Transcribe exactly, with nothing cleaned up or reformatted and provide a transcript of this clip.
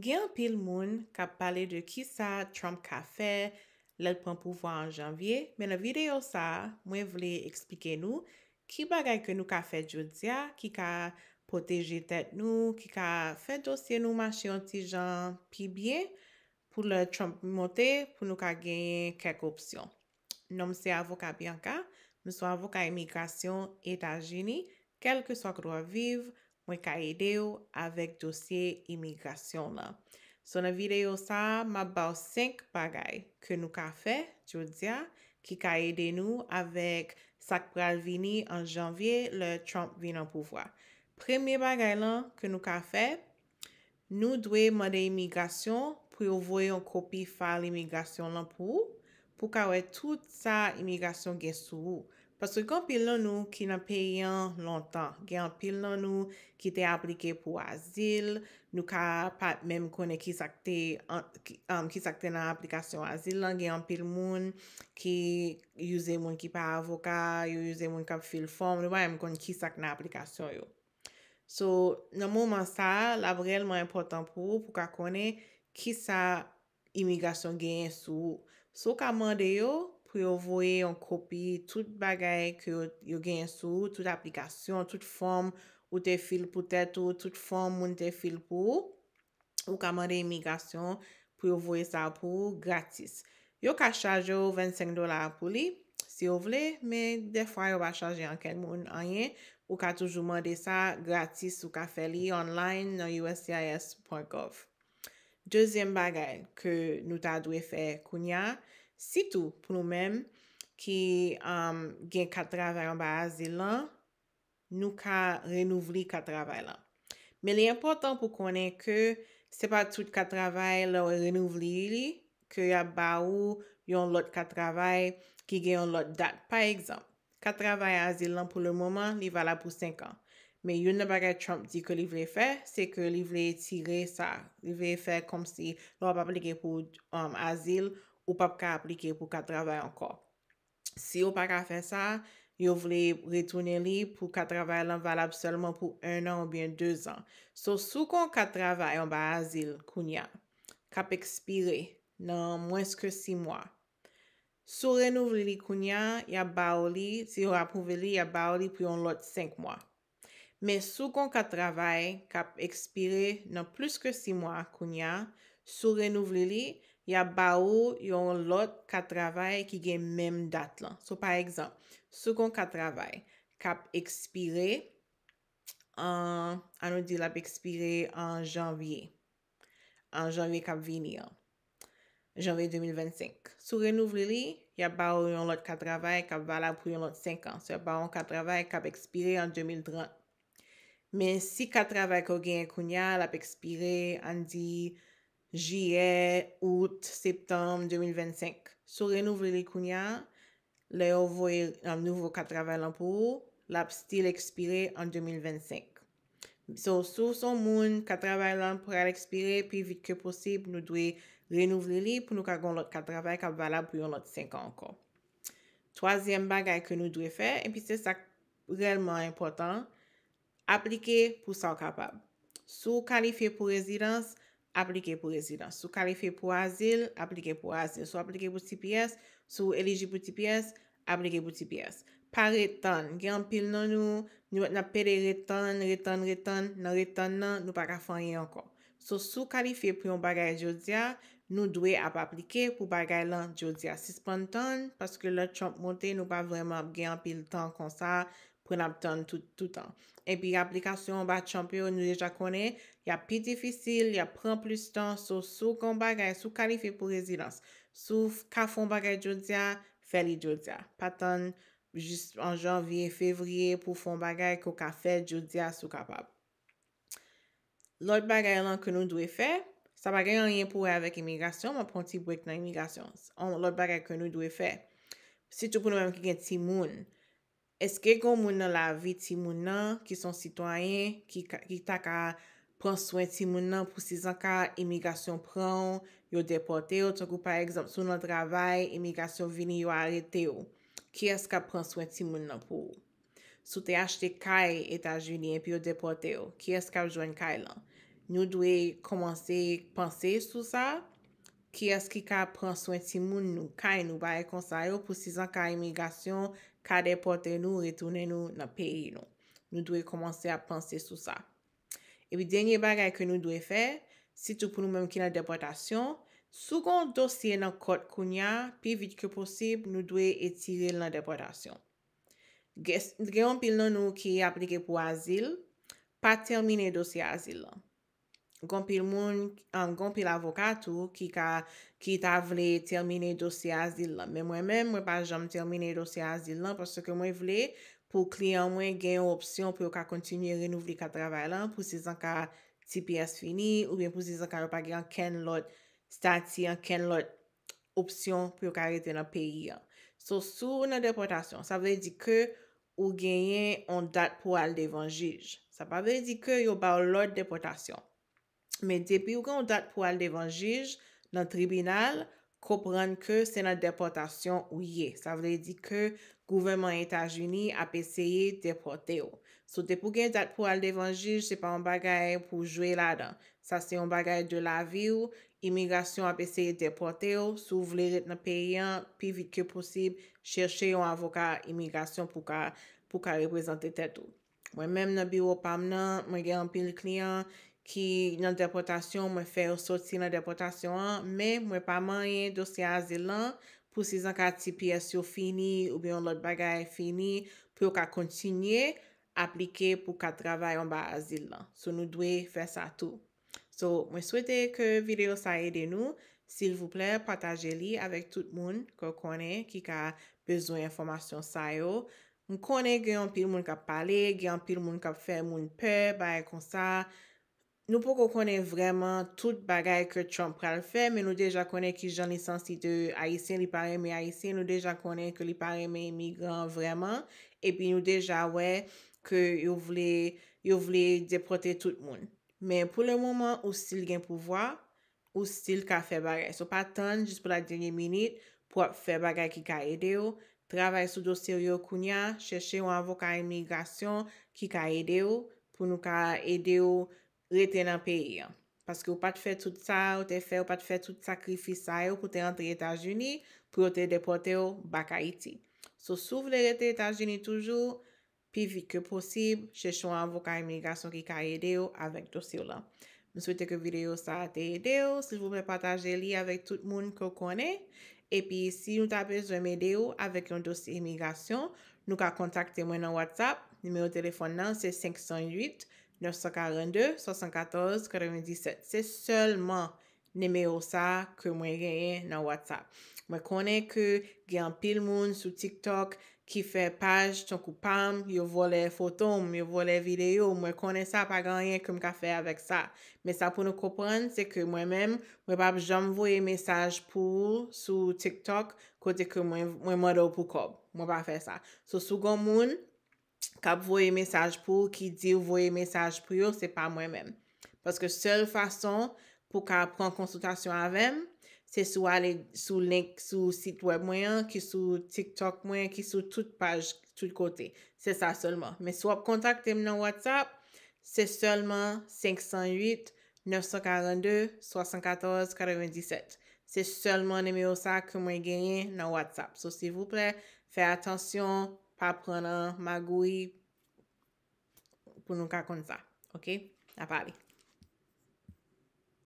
Gen anpil moun k ap pale de kisa Trump ka fè lè l pran pouvwa an janvye, men nan videyo sa a, mwen vle eksplike nou ki bagay ke nou ka fè jodi a ki ka pwoteje tèt nou, ki ka fè dosye nou mache yon ti jan pi byen pou lè Trump monte, pou nou ka genyen kèk opsyon. Non m se avoka Bianca, m se yon avoka imigrasyon Etazini, kèlkeswa kote w ap viv, mwen ka ede w avèk dosye imigrasyon w lan. So nan videyo sa a, m ap ba w senk bagay ke nou ka fè jodi a ki ka ede nou avèk sa k pral vini an janvye lè Trump vin an pouvwa. Premye bagay lan ke nou ka fè, nou dwe mande imigrasyon pou yo voye yon kopi fayl imigrasyon lan pou ou, pou w ka wè tout sa imigrasyon gen sou ou. Paske gen anpil nan nou ki nan peyi an lontan. Gen anpil nan nou ki te aplike pou azil, nou ka pa t menm konnen kisa k te, an- ki- um, kisa k te nan aplikasyon azil lan. Gen anpil moun ki use moun ki pa avoka, yo use moun k ap fil fòm, nou pa menm konn kisa k nan aplikasyon yo. So, nan moman sa a, l ap reyèlman enpòtan pou ou, pou w ka konnen kisa imigrasyon genyen sou ou. So, w ka mande yo pou yo voye yon kopi tout bagay ke yo, yo genyen sou ou, tout aplikasyon, tout fòm ou te fil pou tèt ou, tout fòm moun te fil pou ou. Ou ka mande imigrasyon pou yo voye sa pou ou gratis. Yo ka chaje w vennsenk dola pou li, si w vle, men dèfwa yo pa chaje ankenn moun anyen. Ou ka toujou mande sa gratis, ou ka fè li online nan U S C I S point gov. Dezyèm bagay ke nou ta dwe fè kounye a, sitou pou nou menm ki um, gen kat travay anba azil lan, nou ka renouvle kat travay lan. Men li enpòtan pou konnen ke se pa tout kat travay lè w renouvle li, ke y ap ba ou yon lòt kat travay ki gen yon lòt dat. Pa egzanp, kat travay azil lan pou le moman, li valab pou senk an. Men youn nan bagay Trump di ke li vle fè, se ke li vle etire sa. Li vle fè kòmsi lè w ap aplike pou um, azil, ou p ap ka aplike pou kat travay ankò. Si yo pa ka fè sa, yo vle retounen li pou kat travay lan valab sèlman pou en an oubyen de zan. So, si w gen yon kat travay anba azil kounye a, k ap ekspire nan mwens ke sis mwa, si w renouvle li kounye a, y ap ba w li, si yo apwouve li, y ap ba w li pou yon lòt senk mwa. Men si w gen yon kat travay k ap ekspire nan plis ke sis mwa kounye a, si w renouvle li, y ap ba ou yon lòt kat travay ki gen menm dat lan. So, pa egzanp, si w gen yon kat travay k ap ekspire an, ann nou di l ap ekspire an janvye, an janvye k ap vini an, janvye de mil vennsenk. Si w renouvle li, y ap ba ou yon lòt kat travay k ap valab pou yon lòt senk an. So, y ap ba ou yon kat travay k ap ekspire an de mil trant. Men si kat travay ke w genyen kounye a, l ap ekspire, ann di, jiyè, out, septanm de mil vennsenk. Si w renouvle li kounye a, lè yo voye, um, nouvo kat travay lan pou ou, l ap still ekspire an de mil vennsenk. So, si w se yon moun, kat travay lan pral ekspire pi vit ke posib, nou dwe renouvle li pou nou ka gen yon lòt kat travay k ap valab pou yon lòt senk an ankò. Twazyèm bagay ke nou dwe fè, epi se sa k reyèlman enpòtan, aplike pou sa w kapab. Si w kalifye pou rezidans, aplike pou rezidans. Si w kalifye pou azil, aplike pou azil. Si w aplike pou T P S, si w elijib pou T P S, aplike pou T P S. Pa ret tann. Gen anpil nan nou, nou n ap pede ret tann, ret tann, ret tann. Nan ret tann nan, nou pa ka fè anyen ankò. So, si w kalifye pou yon bagay jodi a, nou dwe ap aplike pou bagay lan jodi a. Sispann tann, paske lè Trump monte, nou pa vrèman ap gen anpil tan konsa pou n ap tann tout, tout tan. Epi aplikasyon anba Trump yo, nou deja konnen, y ap pi difisil, y ap pran plis tan. So, si w gen yon bagay, si w kalifye pou rezidans, si w f- ka fè yon bagay jodi a, fè li jodi a. Pa tann jis an janvye, fevriye pou w fè yon bagay ke w ka fè jodi a si w kapab. Lòt bagay lan ke nou dwe fè, sa pa gen anyen pou wè avèk imigrasyon, m ap pran ti break nan imigrasyon. Yon lòt bagay ke nou dwe fè, sitou pou nou menm ki gen timoun, èske gen moun nan lavi timoun nan ki se yon sitwayen ki, ka- ki ta ka pran swen timoun nan pou si zanka imigrasyon pran w, yo depòte w, tankou pa egzanp, si w nan travay, imigrasyon vini, yo arete w, kiyès k ap pran swen timoun nan pou ou? Si w te achte kay Etazini epi yo depòte w, kiyès k ap jwenn kay lan? Nou dwe kòmanse panse sou sa. Kiyès ki ka pran swen timoun nou, kay nou, bagay konsa yo, pou sizanka imigrasyon ka depòte nou, retounen nou nan peyi nou? Nou dwe kòmanse ap panse sou sa. Epi dènye bagay ke nou dwe fè, sitou pou nou menm ki nan depòtasyon, si w gen yon dosye nan kòt kounye a, pi vit ke posib, nou dwe etire l nan depòtasyon. Gen gen yon pil nan nou ki aplike pou azil, pa tèmine dosye azil lan. Gen yon pil moun, gen yon pil avoka tou ki ka, ki ta vle tèmine dosye azil lan. Men mwen menm, mwen pa janm tèmine dosye azil lan paske mwen vle pou kliyan mwen gen yon opsyon pou yo ka kontinye renouvle kat travay lan pou sizanka T P S fini oubyen pou sizanka yo pa gen ankenn lòt stati, ankenn lòt opsyon pou yo ka rete nan peyi an. So, si w nan depòtasyon, sa vle di ke ou genyen yon dat pou al devan jij. Sa pa vle di ke yo ba w lòd depòtasyon. Men depi w gen yon dat pou al devan jij nan tribinal, konprann ke se nan depòtasyon ou ye. Sa vle di ke gouvènman Etazini ap eseye depòte w. So, depi w gen dat pou al devan jij, se pa yon bagay pou w jwe ladan. Sa se yon bagay de lavi w. Imigrasyon ap eseye depòte w. Si w vle ret nan peyi an, pi vit ke posib, chèche yon avoka imigrasyon pou ka, pou ka reprezante tèt ou. Mwen menm nan biwo pa m nan, mwen gen anpil kliyan ki nan depòtasyon, mwen fè yo soti nan depòtasyon an, men mwen pa manyen dosye azil lan pou sizanka T P S yo fini oubyen yon lòt bagay fini pou yo ka kontinye aplike pou ka travay anba azil lan. So, nou dwe fè sa tou. So, mwen swete ke videyo sa ede nou. Silvouplè, pataje li avèk tout moun ke w konnen ki ka bezwen enfòmasyon sa yo. M konnen gen anpil moun k ap pale, gen anpil moun k ap fè moun pè, bagay konsa. Nou poko konnen vrèman tout bagay ke Trump pral fè, men nou deja konnen kijan li santi de Ayisyen, li pa renmen Ayisyen, nou deja konnen ke li pa renmen imigran vrèman, epi nou deja wè ke yo vle, yo vle depòte tout moun. Men pou le moman, ou still gen pouvwa, ou still ka fè bagay. So, pa tann jis pou la dènye minit pou w ap fè bagay ki ka ede w. Travay sou dosye w yo kounye a, chèche yon avoka imigrasyon ki ka ede w, pou nou ka ede w rete nan peyi an. Paske w pa t fè tout sa, ou te fè, ou pa t fè tout sakrifis sa yo pou te antre Etazini, pou yo te depòte w back Ayiti. So, si w vle rete Etazini toujou, pi vit ke posib, chèche yon avoka imigrasyon ki ka ede w avèk dosye w lan. M swete ke videyo sa a te ede w. Silvouplè, pataje li avèk tout moun ke w konnen. Epi, si nou ta bezwen m ede w avèk yon dosye imigrasyon, nou ka kontakte mwen nan WhatsApp. Nimewo telefòn nan, se senk san uit, nèf san karannde, swasannkatòz, katrevenndisèt. Se sèlman nimewo sa a ke mwen genyen nan WhatsApp. Mwen konnen ke gen anpil moun sou TikTok ki fè paj tankou pa m, yo vòlè foto m, yo vòlè videyo m. Mwen konnen sa, pa gen anyen ke m ka fè avèk sa. Men sa pou nou konprann, se ke mwen menm, mwen p ap janm voye mesaj pou ou sou TikTok kote ke mwen, mwen mande w pou kòb. Mwen pa fè sa. So, si w gen moun k ap voye mesaj pou ou, ki di w voye mesaj pou yo, se pa mwen menm. Paske sèl fason pou w ka pran konsiltasyon avè m, se si w ale sou link sou sit wèb mwen an, ki sou TikTok mwen, ki sou tout paj, tout kote. Se sa sèlman. Men si w ap kontakte m nan WhatsApp, se sèlman senk san uit, nèf san karannde, swasannkatòz, katrevenndisèt. Se sèlman nimewo sa ke mwen genyen nan WhatsApp. So, silvouplè, fè atansyon, pa pran nan magouy pou nou ka konn sa. Oke? N a pale.